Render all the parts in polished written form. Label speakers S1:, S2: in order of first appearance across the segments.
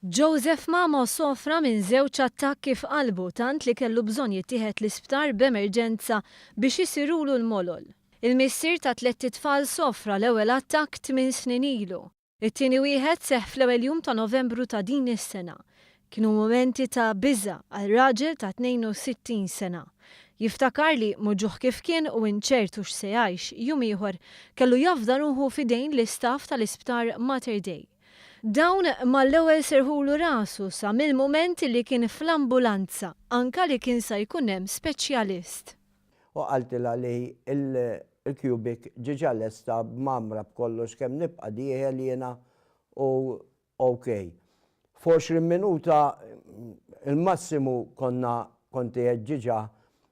S1: Joseph Mamo sofra minn żewġ attakki f'qalbu tant li kellu bżonn jittieħed l-isptar b'emerġenza biex isirulu l-molol. Il-missier ta' tlett itfal sofra l-ewwel attakk tminn snin ilu. It-tieni wieħed seħħ fl-ewwel jum ta' Novembru ta' din is-sena. Kienu mumenti ta' biża' għal raġel ta' 62 sena. Jiftakar li, muġugħ kif kien u inċert hux se jgħix jum ieħor, kellu jafda ruħu f'idejn l-istaff tal-isptar Mater Dei. Dawn mal-ewwel serħulu rasu sa mill-mument li kien fl-ambulanza, anka li kien sa jkun hemm speċjalist.
S2: U qaltilha li l-cubic ġiġa lesta b'mgħammra b'kollox kemm nibqa' dieħel jiena u ok. F'20 minuta il-massimu konna kont qiegħed ġiġa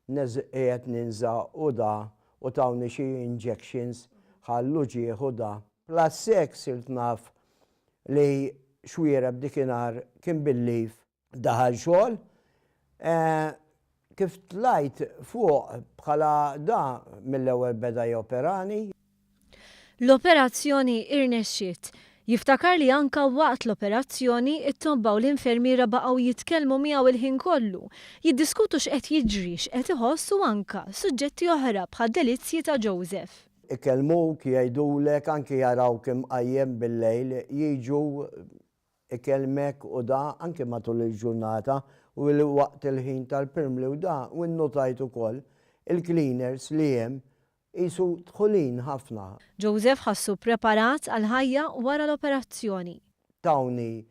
S2: qiegħed ninża' u da u tawni xi injections ħall-uġigħ u da. Plus hekk sirt naf li Xuereb dikinhar kien bil-leave. Daħal xogħol. Kif tlajt fuq bħala da mill-ewwel beda joperani.
S1: L-operazzjoni irnexxiet. Jiftakar li anka waqt l-operazzjoni, it-tobba u l-infermiera baqgħu jitkellmu miegħu il-ħin kollu, jiddiskutu x'qed jiġri, x'qed iħoss u anka suġġetti oħra bħad-delizzji ta' Joseph.
S2: Ikellmuk, jgħidulek, anki jarawk imqajjem bil-lejl, jiġu ikellmek u da anki matul il-ġurnata u waqt il-ħin tal-pirmli u da u nnotajt ukoll il-cleaners li hemm qisu dħulin ħafna.
S1: Joseph ħassu ppreparat għall-ħajja wara l-operazzjoni.
S2: Tawni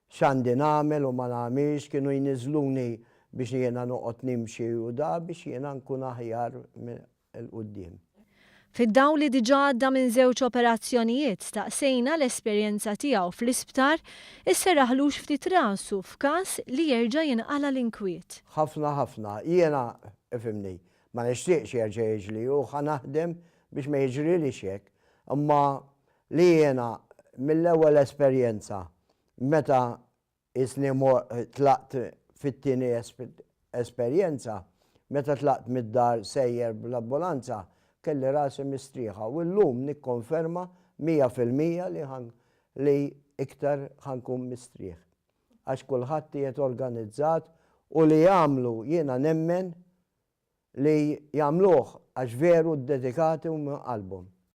S2: x'għandi nagħmel u ma nagħmilx, kienu jniżżluni biex jiena noqgħod nimxi u da biex jiena nkun aħjar 'il quddiem.
S1: Fid-dawl li diġà għadda minn żewġ operazzjonijiet, staqsejna l-esperjenza tiegħu fl-isptar isserraħlux ftit rasu f'każ li jerġa' jinqala' l-inkwiet.
S2: Ħafna ħafna. Jiena, ifhimni, ma nixtieqx jerġa' jiġri u ħa naħdem biex ma jiġrilix hekk. Imma li jiena mill-ewwel esperjenza meta Qisni tlaqt fit-tieni esperjenza, meta tlaqt mid-dar sejjer bl-ambulanza, kelli rasi mistrieħa u llum nikkonferma 100% li li iktar ħa nkun mistrieħ. Għax kulħadd qiegħed organizzat u li jagħmlu jiena nemmen li jagħmluh għax veru ddedikati u minn qalbhom.